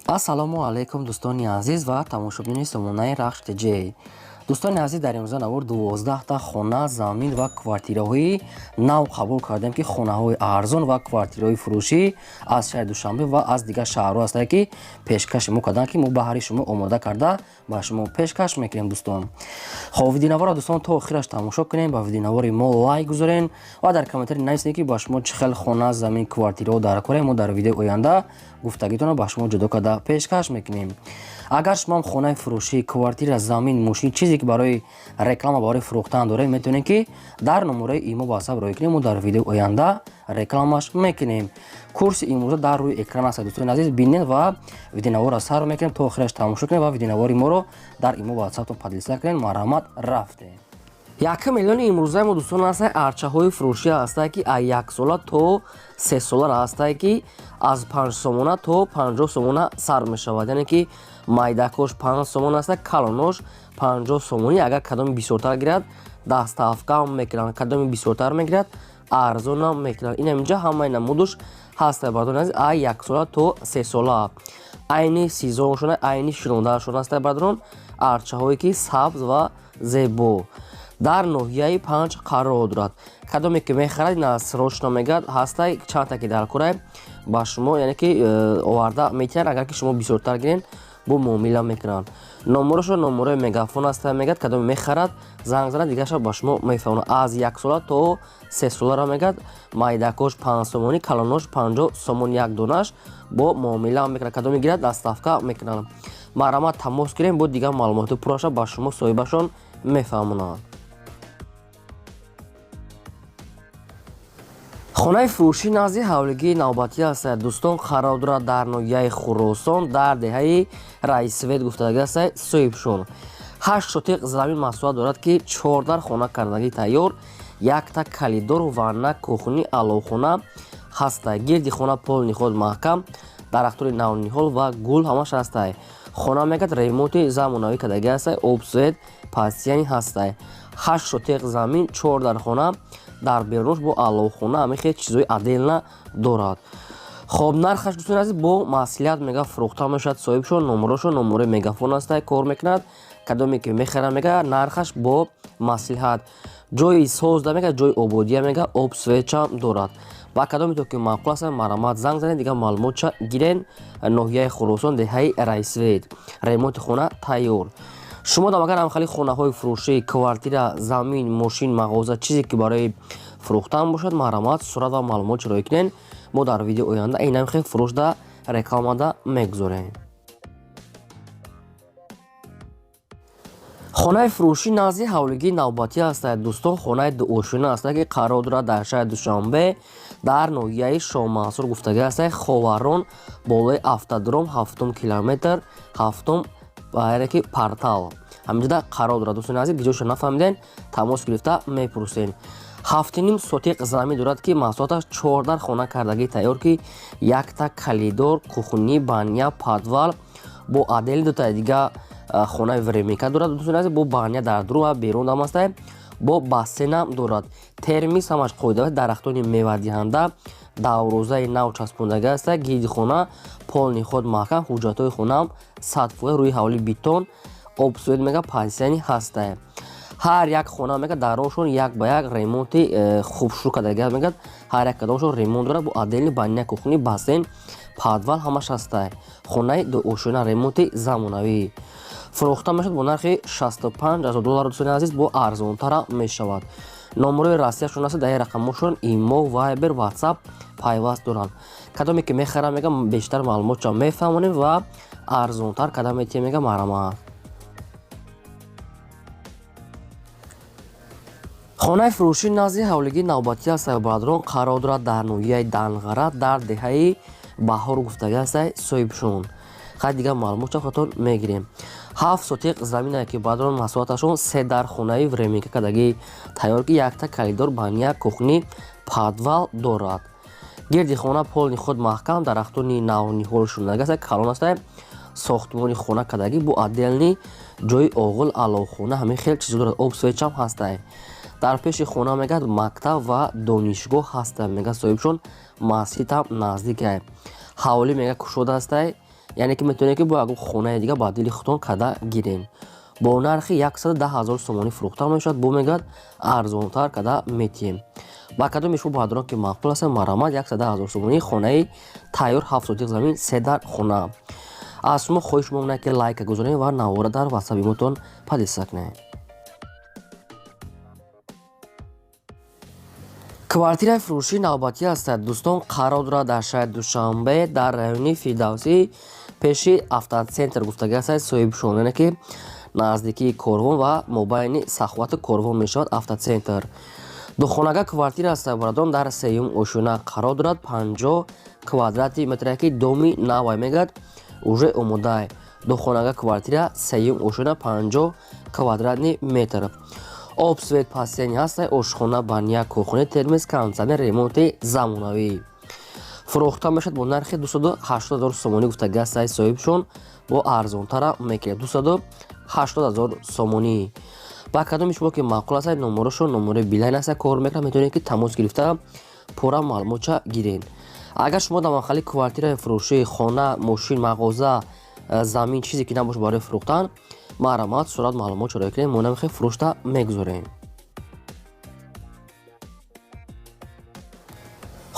Ассалому алайкум, дӯстони азиз ва тамошобинони сомонаи Рахш ТЖ. Дӯстони азиз, дар имрӯза навор 12та хона, замин ва квартираҳои нав қабул кардем, ки хонаҳои арзон ва квартираҳои фурӯшӣ аз шаҳри Душанбе ва аз дигар шаҳрҳо ҳастанд, ки пешкаши мо карданд, ки мо баҳри шумо омода карда ба шумо пешкаш мекунем, дӯстон. Хоб, видеонаворро, дӯстон, то охираш тамошо кунем, ба видеонавори мо лайк гузорен ва дар комментарий нависед, ки ба шумо чӣ хел хона, замин, квартираҳо дар корем. Мо дар видеои оянда гуфтагитонро ба шумо ҷудо карда пешкаш мекунем. Агар шумоам хонаи фурӯшӣ, квартира, замин, мошин, чизе ки барои реклама, барои фурӯхтан доред, метавонед, ки дар номерои имо, ватсап роҳӣ кунем, мо дар видеои оянда рекламаш мекунем. Курси имрӯза дар рӯи экран аст, дӯстони азиз, бинед ва видеонаворро сар мекунем, то охираш тамошо кунем ва видеонавори моро дар имо, ватсаптон поделиться кунед. Марҳамат, рафтем. 1 миллиони имрӯзаи мо, дӯстон, ҳастанд арчаҳои фурӯшӣ ҳастанд, ки аз 1 сола то 3 солара ҳастанд, ки аз 5 сомона то 50 сомона сар мешавад, яъне ки майдакош 5 сомон аста, калонош 50 сомонӣ. Агар кадоми бисёртар гирад, доставкаам мекунанд, кадоми бисёртар мегирад, арзонам мекунанд. Инам инҷа ҳамаи намудуш ҳаста, бардони азиз, аз 1 сола то 3 сола, айни сезоншона, айни шинондаашон аста, бардорон. Арчаҳое ки сабз ва зебо дар ноҳияи Панҷ қарор дорад. Кадоме ки мехарад, ина срочно мегӯяд, ҳастай, чандта ки дар корай, ба шумо, яъне ки оварда метиҳанд. Агар ки шумо бисёртар гирен, бо муомила мекунанд. Номерошо номерои Мегафон аста, мегӯяд, кадоме мехарад, занг занад, дигарша ба шумо мефаҳмонад. Аз 1 сола то 3 солара, мегӯяд, майдакош 5 сомонӣ, калонош 50 сомон як донаш. Бо муомила мекунад, кадоме гирад, доставка мекунанд. Марҳамат, тамос гирем, бо дигар маълумоти пурраша ба шумо соҳибашон мефаҳмонанд. Хонаи фурӯшӣ назди ҳавлигии навбатӣ аст, дӯстон, қарор дорад дар ноҳияи Хуросон, дар деҳаи Раисвет гуфтагӣ аст. Соҳибшон 8 сотиқ замин масоҳат дорад, ки чордар хона кардагӣ тайёр, якта калидор, ванна, кухни, аловхона ҳаста. Гирди хона полный худ маҳкам, дарахтони навниҳол ва гул ҳамаш ҳастай. Хона, мегӯяд, ремонти замонавӣ кардагӣ ҳастай, об, свет постоянный ҳастай. 8 сотиқ замин, чордар хона, дар берунаш бо аловхона, ҳамин хел чизҳои отдельно дорад. Хоб, нархаш, дӯстони азиз, бо маслиҳат, мега, фурӯхта мешавад. Соҳибшон номерошон номерои Мегафон ҳастай, кор мекунад. Кадоме ки мехарад, мега, нархаш бо маслиҳат, ҷои созда, мега, ҷои ободия, мега, об, светча дорад. Ба кадоме то ки маъқул аст, марҳамат, занг занед, дигар маълумотча гирен. Ноҳияи Хуросон, деҳаи Раисвет, ремонти хона тайёр. Шумо дам агар ҳамхели хонаҳои фурӯшӣ, квартира, замин, мошин, мағоза, чизе ки барои фурӯхтан бошад, марҳамат, сурат ва маълумот роҳӣ кунед. Мо дар видеои оянда инам хел фурӯшда рекламада мегузорем. Хонаи фурӯшӣ назди ҳавлигии навбатӣ ҳастад, дӯстон, хонаи дуошина ҳастад, ки қарор дорад дар шаҳри Душанбе, дар ноҳияи Шоҳмансур гуфтагӣ ҳастад, Ховарон, болои автодром, ҳафтум километр, ҳафтум, яъне ки портал, ҳаминҷода қарор дорад. Дӯстони азиз, гиҷоша нафаҳмиден, тамос гирифта мепурсен. 7,5 сотиқ замин дорад, ки масоҳаташ чордар хона кардагӣ тайёр, ки якта калидор, кухни, баня, подвал, бо отдельный дутаи дига хонаи временка дорад, дӯстони азиз, бо баня дар дур ва берун дам ҳастай, бо бассейнам дорад, термис, ҳамаш қоида, дарахтони мевадиҳанда, даврозаи нав часпондагӣ аста. Гирди хона полный худ маҳкам, ҳуҷҷатҳои хонаам 100%, рӯи ҳавли бетон, об, свет, мега, постоянный ҳастай. Ҳар як хона, мега, дароншон як ба як ремонти хуб шурӯъ кардагӣ, мегӯяд, ҳар як кадомшон ремонт дорад, бо отдельный баня, кухни, бассейн, подвал ҳамаш ҳастай. Хонаи дуошина, ремонти замонавӣ, фурӯхта мешавад бо нархи 65 000 доллар, дӯстони азиз, бо арзонтара мешавад. Номерои Россияшон аст, дар рақамошон имо, Вайбер, Ватсап пайваст доранд. Кадоме ки мехарам, мега, бештар маълумотча мефаҳмонем ва арзонтар када метиҳем, мега, марҳамат. Хонаи фурӯшӣ назди ҳавлигии навбатӣ аст, бародарон, қарор дорад дар ноҳияи Данғара, дар деҳаи Баҳор гуфтагӣ ҳастай. Соҳибшон хай дигар маълумотча худатон мегирем. 7 сотиқ заминае, ки, бародарон, масоҳаташон се дар хонаи временка кардагӣ тайёр, ки якта калидор, баня, кухни, подвал дорад. Гирди хона полный худ маҳкам, дарахтони навниҳол шунагӣ аст, калон аст. Сохтмони хона кардагӣ бо отдельный ҷои оғил, аловхона, ҳамин хел чизо дорад, об, светчам ҳастай. Дар пеши хона, мегӯяд, мактаб ва донишгоҳ ҳаста, мегӯяд соҳибшон, масҷидам наздикай. Ҳавлӣ, мегӯяд, кушода ҳастай. Яъне ки метавонед, ки бо ягон хонаи дига ба дили худтон карда гирен. Бо нархи 110 ҳазор сомонӣ фурӯхта мешавад, бо мегӯяд, арзонтар карда метиҳем. Ба кадоми шумо бародарон ки маъқул аст, марҳамат, 110 ҳазор сомонӣ, хонаи тайёр, 7 сотиқ замин, се дар хона. Аз шумо хоҳиш мекунам, ки лайка гузорем ва навора дар ватсапи мотон поделиться кунем. Квартираи фурӯшии навбатӣ ҳастад, дӯстон, қарор дорад дар шаҳри Душанбе, дар райони Фирдавсӣ, пеши автоцентр гуфтагӣ ҳастад соҳибшон, яъне ки наздикии Корвон ва мобайни Саховату Корвон мешавад автоцентр. Духонага квартира аст, бародарон, дар сеюм ошёна қарор дорад, 50 квадрати метре, ки доми навай, мегӯяд, уже омодаи. Духонага квартира, сеюм ошёна, 50 квадратный метр, об, свет пастени ҳаста, ошхона, баня, кухня, термос, кондитсионер, ремонти замонавӣ. Фурӯхта мешавад бо нархи 280 ҳазор сомонӣ гуфтагӣ ҳастаи соҳибшон, бо арзонтара мекунед, 280 ҳазор сомонӣ. Ба кадоми шумо ки маъқул аст, номерошон номерои Билайн аст, кор мекунад, метавонед, ки тамос гирифта пурра маълумотча гиред. Агар шумо дар махалли квартираи фурӯшӣ, хона, мошин, мағоза, замин, чизе ки набошад барои фурӯхтан, марҳамат, сурат, маълумот чора кунед, мо намехоҳем, фурӯшта мегузорем.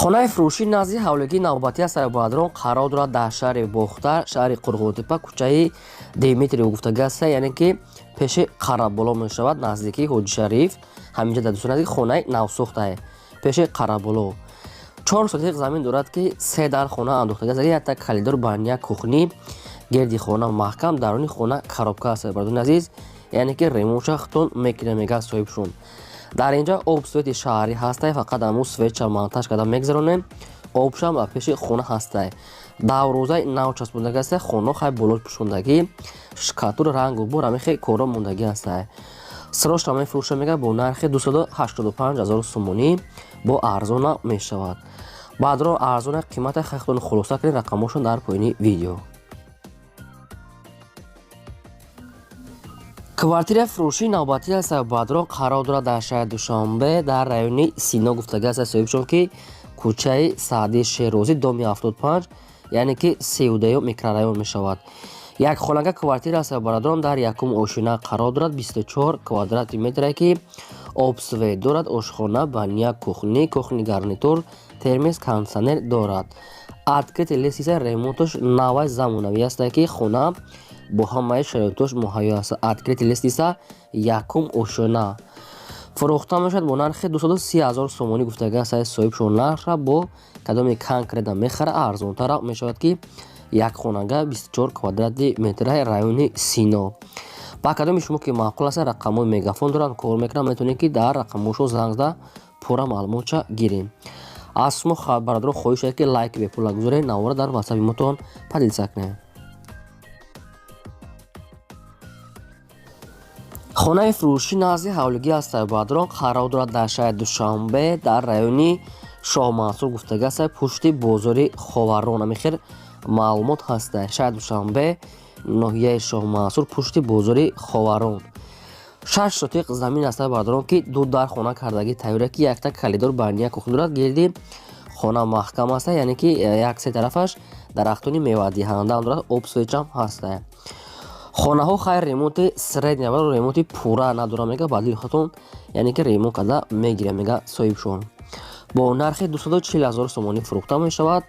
Хонаи фурӯшӣ назди ҳавлигии навбатӣ аст, бародарон, қарор дорад дар шаҳри Бохтар, шаҳри Қурғонтеппа, кӯчаи Димитриев гуфтагӣ аст, яъне ки пеши Қараболо мешавад, наздикии Ҳоҷи Шариф. Ҳаминҷа дар дӯстон наздики хонаи навсӯхтае, пеши Қараболо. 4 сотиқ замин дорад, ки се дар хона андохтагӣ аст, якта коридор, баня, кухня, гирди хона маҳкам, даруни хона коробка аст, бародарони азиз, яъне ки ремонтша худтон мекунед, мегӯяд соҳибшон. Дар инҷа об, свети шаҳрӣ ҳастай, фақат аму светча монтаж карда мегзаронем, обшам ба пеши хона ҳастай. Даврӯзаи нав часпондагӣ ҳастай, хона хай боло пӯшондагӣ, штукатур, рангу бор, ҳамин корро мондагӣ ҳастай. Срочно мефурӯша, мегӯяд, бо нархи 285 ҳазор сомонӣ, бо арзона мешавад. Баъдро арзона қимата худтон хулоса кунед, рақамҳошон дар поёни видео. Квартираи фурӯшии навбатӣ аст, бародарон, қарор дорад дар шаҳри Душанбе, дар райони Сино гуфтагӣ аст соҳибшон, ки кӯчаи Саъдии Шерозӣ, доми 75, яъне ки 32-юм микрорайон мешавад. Як хонага квартира аст, бародарон, дар якум ошёна қарор дорад, 24 квадрати метре, ки об, свет дорад, ошхона, баня, кухня, кухонный гарнитур, термос, кондитсионер дорад, открытый лестница, ремонташ навай замонавӣ аст, ки хона бо ҳамаи шароитош муҳайё аст. Открытый лестница, якум ошёна. Фурӯхта мешавад бо нархи 230 ҳазор сомонӣ гуфтагӣ аст соҳибшон. Нархра бо кадоми конкретно мехара, арзонтара мешавад, ки як хонага, 24 квадрати метраи, райони Сино. Ба кадоми шумо ки маъқул аст, рақамҳои Мегафон доранд, кор мекунанд, метавонед, ки дар рақамҳошон занг зада пурра маълумотча гирем. Аз шумо, бародарон, хоҳиш ки лайк бепула гузоред, навора дар ватсапи мотон поделиться кунед. Хонаи фурӯшӣ назди ҳавлигӣ аст, бародарон, қарор дорад дар шаҳри Душанбе, дар райони Шоҳмансур гуфтагӣ аст, пушти бозори Ховарон. Ҳамин маълумот ҳаст: шаҳри Душанбе, ноҳияи Шоҳмансур, пушти бозори Ховарон. 6 сотиқ замин аст, бародарон, ки ду дар хона кардагӣ тайёра, ки якта коридор, баня, кухня дорад, гирди хона маҳкам аст, яъне ки як се тарафаш дарахтони мевадиҳандаам дорад, об, светчам ҳаст. Хонаҳо хайр ремонти средний, ремонти пурра надорам, мега, ба дили худтон, яъне ки ремонт карда мегирем, мега соҳибшон. Бо нархи 240 ҳазор сомонӣ фурӯхта мешавад.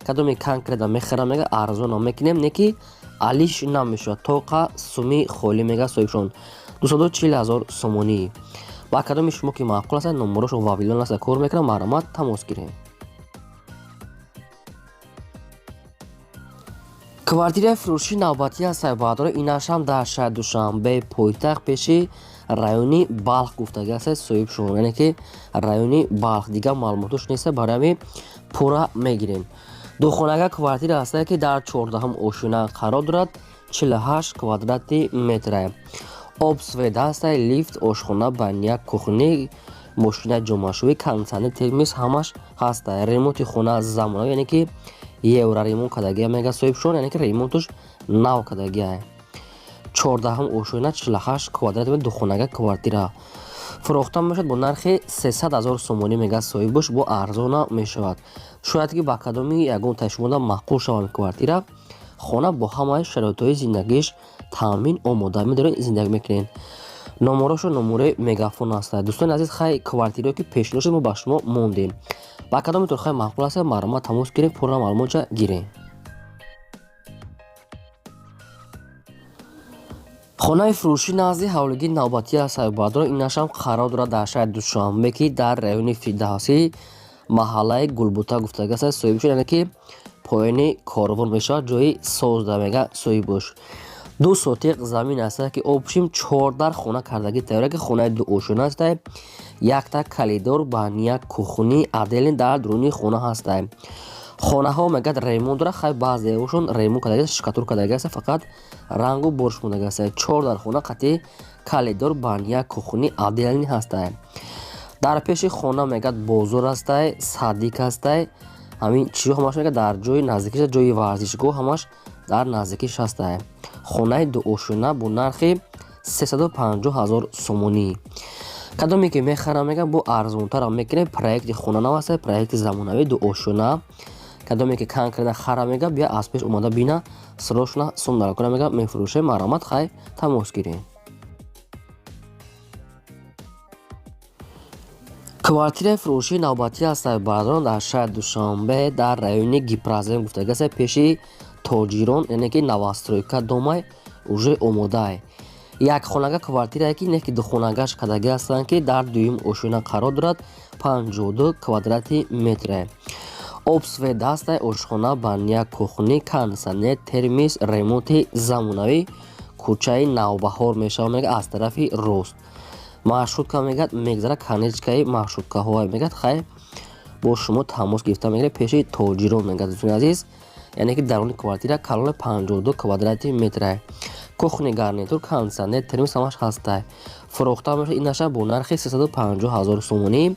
Кадоми конкретно мехарам, мега, арзона мекунем, не ки алиш намешавад, тоқа суми холӣ, мега соҳибшон, 240 ҳазор сомонӣ. Ба кадоми шумо ки маъқул аст, номерошон Вавилон аст, кор мекунам, марҳамат, тамос гирем. Квартираи фурӯшии навбатӣ аст, бародарон, инашам дар шаҳри Душанбе, пойтахт, пеши райони Балх гуфтагӣ аст соҳибшон, яъне ки райони Балх. Дигар маълумотош нест, барои ҳамин пурра мегирем. Духонага квартира аст, ки дар 14-ҳум ошёна қарор дорад, 48 квадрати метра, об, свет ҳаст, лифт, ошхона, баня, кухня, мошинаи ҷомашӯӣ, кондитсионер, термос, ҳамаш ҳаст. Ремонти хона замонавӣ, яъне ки евро ремонт кардагия, мега соҳибшон, яъне ки ремонташ нав кардагия. 14-ҳум ошёна, 48 квадрат, духонага квартира фурӯхта мешавад бо нархи 300 ҳазор сомонӣ, мега соҳибаш, бо арзона мешавад. Шояд ки ба кадоми ягон таи шумода маъқул шавад квартира. Хона бо ҳамаи шароитҳои зиндагиш таъмин омода, медоред, зиндагӣ мекунед. Номерошо номерои Мегафон аст. Дӯстони азиз, хай квартираое ки пешниҳод шуд, мо ба шумо мондем. Ба кадометон хай маъқул аст, марҳамат, тамос гирем, пурра маълумотша гирем. Хонаи фурӯшӣ назди ҳавлигии навбатӣ аст, бародарон. Инашам қарор дорад дар шаҳри Душанбе, ки дар райони Фирдавсӣ, маҳаллаи Гулбута гуфтага аст соҳиб шуд, яъне ки поёни корвон мешавад, ҷои созда мега соҳибош. 2 сотиқ замин аст, ки общим 14 хона кардагӣ тайёра, ки хонаи дуошона аст, якта калидор, баня, кухни отдельный дар дуруни хона ҳаст. Хонаҳо мегӯяд ремонт дорад, хай баъзеошон ремонт кардаги, штукатур кардаги аст, фақат рангу борш мондаги аст. 4 дар хона қатъи калидор, баня, кухни отдельный ҳаст. Дар пеши хона мегӯяд бозор ҳастай, садик ҳастай, ҳамин чизҳо ҳамаш мегӯяд дар ҷои наздикиш, ҷои варзишгоҳ ҳамаш дар наздикиш ҳастай. Хонаи дуошона бо нархи 350 000 сомонӣ. Кадоме ки мехарам, мегӯяд, бо арзонтарам мекунем. Проекти хона нав ҳастай, проекти замонавӣ, дуошона. Кадоме ки конкретно хара, мега, бия аз пеш омада бина, срочно сум даркора, мега, мефурӯшем. Марҳамат, хай тамос гирем. Квартираи фурӯшии навбатӣ аст, бародарон, дар шаҳри Душанбе, дар райони Гипрозем гуфтага аст, пеши тоҷирон, яъне ки новостройка домай уже омодаай. Як хонага квартирае, ки не ки духонагаш кардагӣ ҳастанд, ки дар дуюм ошёна қарор дорад, 52 квадрати метре. Об, свет ҳастай, ошхона, баня, кухни, кондитсионер, термис, ремонти замонавӣ. Кӯчаи Навбаҳор мешавад, мега, аз тарафи рост. Маршрутка мегӯяд мегзара, конечкаи маршруткаҳо мегӯяд, хай бо шумо тамос гирифта мегирад, пеши тоҷирон мегӯяд, дӯстони азиз, яъне ки даруни квартира калони 52 квадрати метре. Кухни гарнитур, кондитсионер, термис ҳамаш ҳастай. Фурӯхта мешавад инаша бо нархи 350 000 сомонӣ,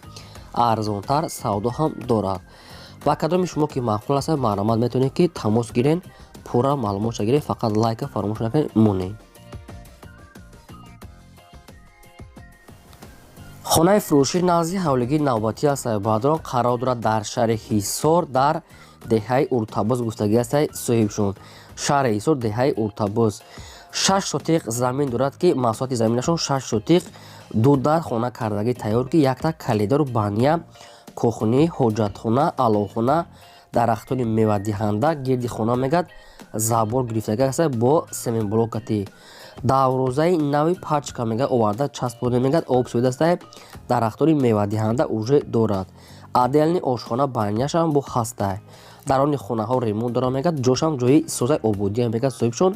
арзонтар савдо ҳам дорад. Ба кадоми шумо ки маъқул аст, марҳамат, метавонед ки тамос гирен, пурра маълумотша гиред, фақат лайка фаромӯш накунед, монед. Хонаи фурӯшӣ назди ҳавлигии навбатӣ аст, бародарон, қарор дорад дар шаҳри Ҳисор, дар деҳаи Уртабоз гуфтагӣ аст соҳибшон. Шаҳри Ҳисор, деҳаи Уртабоз. 6 сотиқ замин дорад, ки масоҳати заминашон 6 сотиқ, ду дар хона кардагӣ тайёр, ки якта калидор, баня, кухни, ҳоҷатхона, аловхона, дарахтони мевадиҳанда гирди хона, мегӯяд, забор гирифтагӣ аст бо семенблокати. Даврозаи нави пачка, мегӯяд, оварда часпода, мегӯяд, об свет астай, дарахтони мевадиҳанда уже дорад. Отдельный ошхона, баняшам бо ҳастай. Дарони хонаҳо ремонт дорад, мегӯяд, ҷошам ҷои созаи ободия, мегӯяд соҳибшон.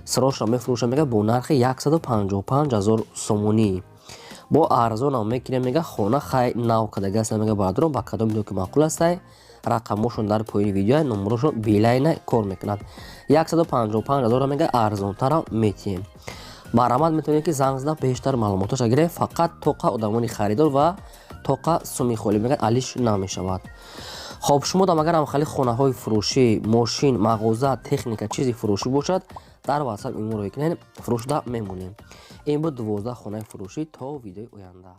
Срочно мефурӯшад, мегӯяд, бо нархи 155 000 сомонӣ. Бо арзонам мекунем, мега, хона хай нав кардагӣ аст, мега, бародарон. Ба кадоме ки маъқул астай, рақамошон дар поёни видео, номерошон Билайна кор мекунад. 155 000, мега, арзонтарам метиҳем. Марҳамат, метавонед ки занг зада бештар маълумоташа гирем. Фақат тоқа одамони харидор ва тоқа суми холӣ, мегӯяд, алиш намешавад. Хоб, шумо дам агарам хали хонаҳои фурӯшӣ, мошин, мағоза, техника, чизи фурӯшӣ бошад, дар WhatsApp иморо кунед, фурӯшда мемонем. Ин буд 12 хонаи фурӯшӣ. То видеои оянда.